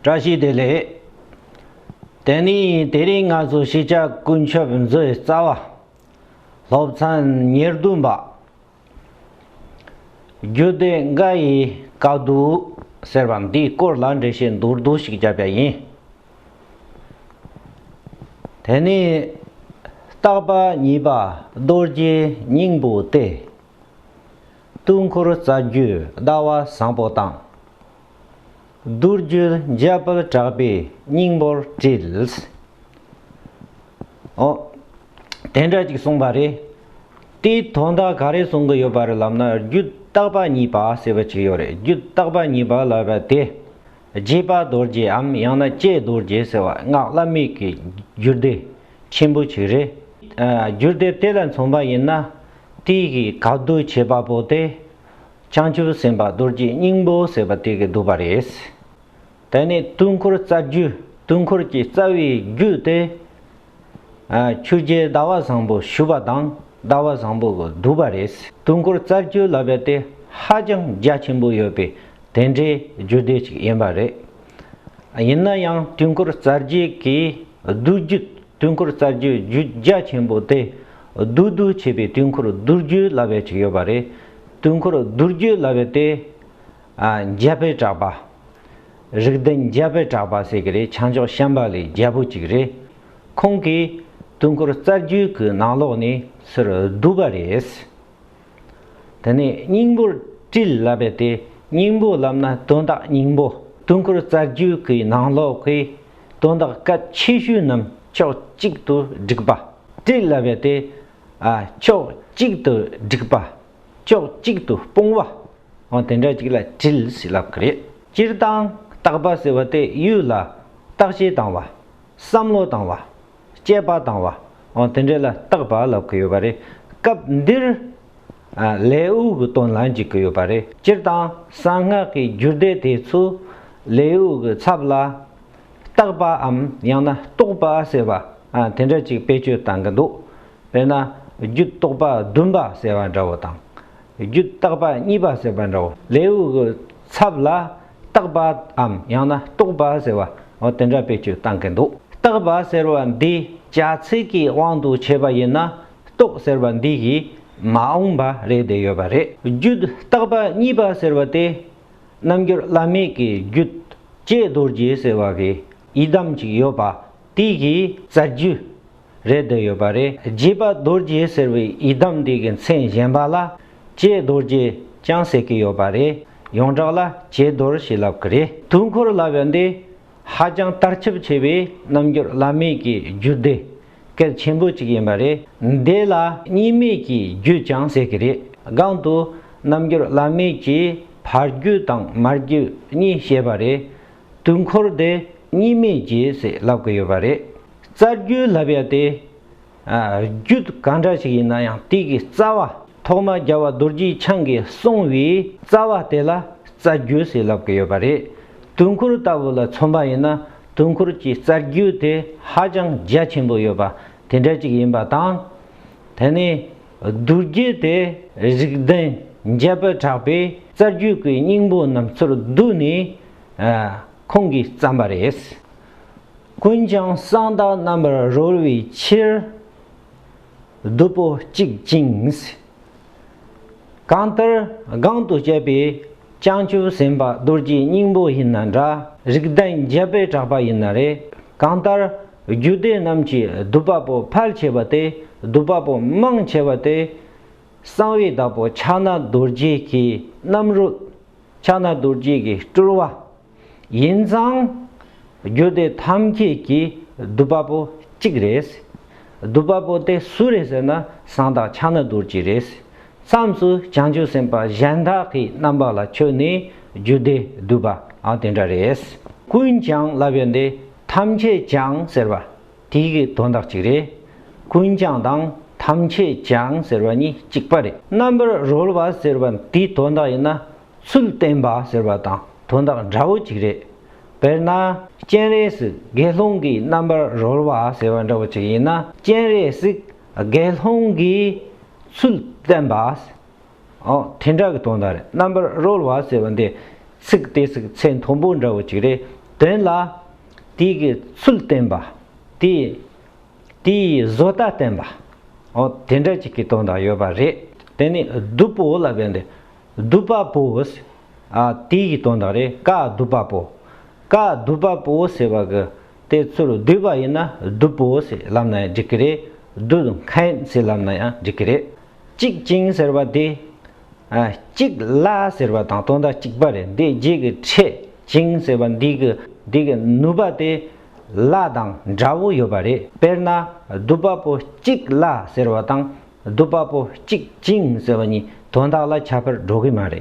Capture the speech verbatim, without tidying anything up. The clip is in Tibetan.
བཀྲ་ཤིས་བདེ་ལེགས། དེ་ནས་དེ་རིང་ང་ཚོ་ཤེས་བྱ་ཀུན་ཁྱབ་མཛོད་རྩ་བ། སློབ་ཚན་ཉེར་བདུན་པ། རྒྱུད་སྡེ་འགའ་ཡི་བཀའ་བསྡུ་ཟེར་བ་འདིའི་སྐོར་ལ་འགྲེལ་བཤད་མདོར་བསྡུས་ཤིག་བརྒྱབ་པ་ཡིན། དེ་ནས་བརྟག་པ་གཉིས་པ་རྡོ་རྗེའི་སྙིང་པོ་སྟེ། དུས་འཁོར་རྩ་རྒྱུད་ཟླ་བ་བཟང་པོ་དང་། བསྡུ་རྒྱུད་འཇམ་དཔལ་གྲགས་པའི་སྙིང་པོར་དྲིལ། ཨོ། དེ་འདྲ་ཅིག་གསུངས་པ་རེད། དེའི་དོན་དག་ག་རེ་གསུང་གི་ཡོད་པ་རེད་ལབ་ན། རྒྱུད་བརྟག་པ་གཉིས་པ་ཟེར་བ་ཅིག་ཡོད་རེད། རྒྱུད་བརྟག་པ་གཉིས་པ་ལབ་པ་དེ། རྗེ་དཔལ་རྡོ་རྗེའམ་ཡང་ན་ཀྱེ་རྡོ་རྗེ་ཟེར་བ་སྔགས་བླ་མེད་ཀྱི་རྒྱུད་སྡེ་ཆེན་པོ་ཅིག་རེད། ཨ། རྒྱུད་སྡེ་དེ་ལ་མཚོན་པ་ཡིན་ན། དེའི་གི་བཀའ་བསྡུ་བྱེད་པ་པོ་དེ། བྱང་ཆུབ་སེམས་དཔའ་རྡོ་རྗེ་སྙིང་པོ་ཟེར་བ་དེ་གིས་བསྡུས་པ་རེད། དེ་ནས་དུས་འཁོར་རྩ་རྒྱུད། དུས་འཁོར་གྱི་རྩ་བའི་རྒྱུད་དེ། ཨ། ཆོས་རྒྱལ་ཟླ་བ་བཟང་པོ་ཞུས་པ་དང་ཟླ་བ་བཟང་པོ་གིས་བསྡུས་པ་རེད། དུས་འཁོར་རྩ་རྒྱུད་ལབ་པ་དེ་ཧ་ཅང་རྒྱ་ཆེན་པོ་ཡོད་པའི་དེ་འདྲའི་རྒྱུད་སྡེ་ཅིག་ཡིན་པ་རེད། ཡིན་ན་ཡང་དུས་འཁོར་རྩ་རྒྱུད་ཀྱི་བསྡུས་རྒྱུད། དུས་འཁོར་རྩ་རྒྱུད་རྒྱུད་རྒྱ་ཆེན་པོ་དེ་བསྡུས་བསྡུས་བྱས་པའི་དུས་འཁོར་བསྡུ་རྒྱུད་ལབ་པ་ཅིག་ཡོད་པ་རེད། དུས་འཁོར་བསྡུ་རྒྱུད་ལབ་པ་དེ། ཨ། འཇམ་དཔལ་གྲགས་པ། རིགས་ལྡན་འཇམ་དཔལ་གྲགས་པ་ཟེར་གི་རེད། བྱང་ཕྱོགས་ཤམྦྷ་ལའི་རྒྱལ་པོ་ཅིག་རེད། ཁོང་གིས་དུས་འཁོར་རྩ་རྒྱུད་ཀྱི་ནང་ལོགས་ནས་ཚུར་བསྡུས་པ་རེད། དེ་ནས་སྙིང་པོར་དྲིལ་ལབ་པ་དེ། སྙིང་པོ་ལབ་ན་དོན་དག་སྙིང་པོ། དུས་འཁོར་རྩ་རྒྱུད་ཀྱི་ནང་ལོགས་ཀྱི་དོན་དག་གལ་ཆེ་ཤོས་རྣམས་ཕྱོགས་གཅིག་ཏུ་བསྒྲིགས་པ། དྲིལ་ལབ་པ་དེ། ཨ། ཕྱོགས་གཅིག་ཏུ་བསྒྲིགས་པ། ཕྱོགས་གཅིག་ཏུ་སྤུངས་པ། འོ། དེ་འདྲ་ཅིག་ལ་དྲིལ་ཞེས་ལབ་ཀྱི་རེད། སྤྱིར་བཏང་བརྟག་པ་ཟེར་བ་དེ་ཡུལ་ལ་བརྟག་དཔྱད་བཏང་བ། བསམ་བློ་བཏང་བ། དཔྱད་པ་བཏང་བ། འོ། དེ་འདྲ་ལ་བརྟག་པ་ལབ་ཀྱི་ཡོད་པ་རེད། སྐབས་འདིར། ཨ། ལེའུ་གི་དོན་ལ་འཇུག་གི་ཡོད་པ་རེད། སྤྱིར་བཏང་གསང་སྔགས་ཀྱི་རྒྱུད་སྡེ་དེ་ཚོ་ལེའུ་གི་ཚབ་ལ་བརྟག་པའམ་ཡང་ན་རྟོག་པ་ཟེར་བ། ཨ། དེ་འདྲ་ཅིག་བེད་སྤྱོད་བཏང་གི་འདུག་དཔེར་ན། རྒྱུད་རྟོག་པ་བདུན་པ་ཟེར་བ་འདྲ་བོ་དང་། རྒྱུད་བརྟག་པ་གཉིས་པ་ཟེར་བ་འདྲ་བོ། ལེའུ་གི་ཚབ་ལ་བརྟག་པའམ་ཡང་ན་རྟོག་པ་ཟེར་བ། འོ། དེ་འདྲ་བེད་སྤྱོད་བཏང་གི་འདུག་བརྟག་པ་ཟེར་བ་འདི་བྱ་ཚིག་གི་དབང་དུ་བྱས་པ་ཡིན་ན། རྟོག་ཟེར་བ་འདི་གིས་མ་འོངས་པ་རེད་བསྡད་ཡོད་པ་རེད། རྒྱུད་བརྟག་པ་གཉིས་པ་ཟེར་བ་དེ། རྣལ་འབྱོར་བླ་མེད་ཀྱི་རྒྱུད་ཀྱེ་རྡོ་རྗེ་ཟེར་བ་གི་ཡི་དམ་ཅིག་ཡོད་པ། དེ་གི་རྩ་རྒྱུད་རེད་བསྡད་ཡོད་པ་རེད། རྗེ་དཔལ་རྡོ་རྗེ་ཟེར་བའི་ཡི་དམ་དེ་གི་མཚན་གཞན་པ་ལ་ཀྱེ་རྡོ་རྗེ་ཀྱང་ཟེར་གི་ཡོད་པ་རེད། ཡོངས་གྲགས་ལ་ཀྱེ་རྡོར་ཞེས་ལབ་གི་རེད། དུས་འཁོར་ལབ་པ་འདི་ཧ་ཅང་དར་ཁྱབ་ཆེ་བའི་རྣལ་འབྱོར་བླ་མེད་ཀྱི་རྒྱུད་སྡེ་གལ་ཆེན་པོ་ཅིག་ཡིན་པ་རེད། འདི་ལ་གཉིས་མེད་ཀྱི་རྒྱུད་ཀྱང་ཟེར་གི་རེད། སྒང་དུ་རྣལ་འབྱོར་བླ་མེད་ཀྱི་ཕ་རྒྱུད་དང་མ་རྒྱུད་གཉིས་བཤད་པ་རེད། དུས་འཁོར་དེ་གཉིས་མེད་རྒྱུད་ཟེར་ལབ་ཀྱི་ཡོད་པ་རེད། རྩ་རྒྱུད་ལབ་ཡ་དེ། ཨ། རྒྱུད་གང་འདྲ་ཞིག་ཡིན་ན་ཡང་དེ་གི་རྩ་བ། ཐོག་མར་རྒྱལ་བ་རྡོ་རྗེ་འཆང་གིས་གསུངས་པའི་རྩ་བ་དེ་ལ་རྩ་རྒྱུད་ཟེར་ལབ་ཀྱི་ཡོད་པ་རེད། དུས་འཁོར་ལྟ་བུ་ལ་མཚོན་པ་ཡིན་ན། དུས་འཁོར་གྱི་རྩ་རྒྱུད་དེ་ཧ་ཅང་རྒྱ་ཆེན་པོ་ཡོད་པ་དེ་འདྲ་ཅིག་ཡིན་པ་དང་། དེ་ནས་བསྡུ་རྒྱུད་དེ་རིགས་ལྡན་འཇམ་དཔལ་གྲགས་པས་རྩ་རྒྱུད་ཀྱི་སྙིང་པོ་རྣམས་ཚུར་བསྡུས་ནས། ཨ། ཁོང་གིས་བརྩམས་པ་རེད། ཀུན་ཀྱང་གསང་བདག་རྣམ་པར་རོལ་བའི་ཕྱིར། བསྡུ་པོ་གཅིག་ཅིང་། གང་ལྟར་སྒང་དུ་བཤད་པའི་བྱང་ཆུབ་སེམས་དཔའ་རྡོ་རྗེ་སྙིང་པོ་ཡིན་ན་འདྲ། རིགས་ལྡན་འཇམ་དཔལ་གྲགས་པ་ཡིན་ན་རེད། གང་ལྟར་རྒྱུད་སྡེ་རྣམས་ཀྱི་བསྡུ་པ་པོ་ཕལ་ཆེ་བ་དེ། བསྡུ་པ་པོ་མང་ཆེ་བ་དེ། གསང་བའི་བདག་པོ་ཕྱག་ན་རྡོ་རྗེ་གི་རྣམ་རོལ། ཕྱག་ན་རྡོ་རྗེ་གི་སྤྲུལ་བ། ཡིན་ཙང་། རྒྱུད་སྡེ་ཐམས་ཅད་ཀྱི་བསྡུ་བ་པོ་གཅིག་རེད། བསྡུ་བ་པོ་དེ་སུ་རེད་ཟེར་ན། གསང་བདག་ཕྱག་ན་རྡོ་རྗེ་རེད། མཚམས་སུ་བྱང་ཆུབ་སེམས་དཔའ་གཞན་དག་གི་རྣམ་པ་ལ་མཆོད་ནས་རྒྱུད་སྡེ་བསྡུས་པའང་དེ་འདྲ་རེད། ཀུན་ཀྱང་ལབ་ཡ་འདི་ཐམས་ཅད་ཀྱང་ཟེར་བ། དེའི་གི་དོན་དག་ཅིག་རེད། ཀུན་ཀྱང་དང་ཐམས་ཅད་ཀྱང་ཟེར་བ་གཉིས་གཅིག་པ་རེད། རྣམ་པར་རོལ་བ་ཟེར་བ་དེའི་དོན་དག་ཡིན་ན། ཚུལ་བསྟན་པ་ཟེར་བ་དང་དོན་དག་འདྲ་བོ་ཅིག་རེད། དཔེར་ན། སྤྱན་རས་གཟིགས་དགེ་སློང་གི་རྣམ་པར་རོལ་བ་ཟེར་བ་འདྲ་བོ་ཅིག་ཡིན་ན། སྤྱན་རས་གཟིགས་དགེ་སློང་གི་ཚུལ་བསྟན་པ། ཨོ། དེ་འདྲ་གི་དོན་དག་རེད། རྣམ་པར་རོལ་བ་ཟེར་བ་འདི་ཚིག་དེ་ཚིག་ཚད་མཐོན་པོ་འདྲ་བོ་ཅིག་རེད། དོན་ལ་དེ་གི་ཚུལ་བསྟན་པ། དེ་དེའི་བཟོ་ལྟ་བསྟན་པ། འོ་དེ་འདྲ་ཅིག་གི་དོན་དག་ཡོད་པ་རེད། དེ་ནི་བསྡུ་པོ་ལབ་ཡ་འདི་བསྡུ་བ་པོ། ཨ་དེ་ཡི་དོན་དག་རེད། ཀ་བསྡུ་བ་པོ། ཀ་བསྡུ་བ་པོ་ཟེར་བ་གི་དེ་ཚུར་བསྡུས་པ་ཡིན་ན་བསྡུ་པོ་ཟེར་ལབ་ན་ཡང་འགྲིག་གི་རེད། བསྡུ་མཁན་ཟེར་ལབ་ན་ཡང་འགྲིག་གི་རེད། གཅིག་ཅིང་ཟེར་བ་དེ། ཨ་གཅིག་ལ་ཟེར་བ་དང་དོན་དག་གཅིག་པ་རེད། འདི་རྗེས་ཀྱི་ཕྲད་ཅིང་ཟེར་བ་འདི་གི་འདི་གི་ནུས་པ་དེ་ལ་དང་འདྲ་བོ་ཡོད་པ་རེད། དཔེར་ན་བསྡུ་བ་པོ་གཅིག་ལ་ཟེར་བ་དང་བསྡུ་བ་པོ་གཅིག་ཅིང་ཟེར་བ་གཉིས་དོན་དག་ལ་ཁྱད་པར་འགྲོ་གི་མ་རེད།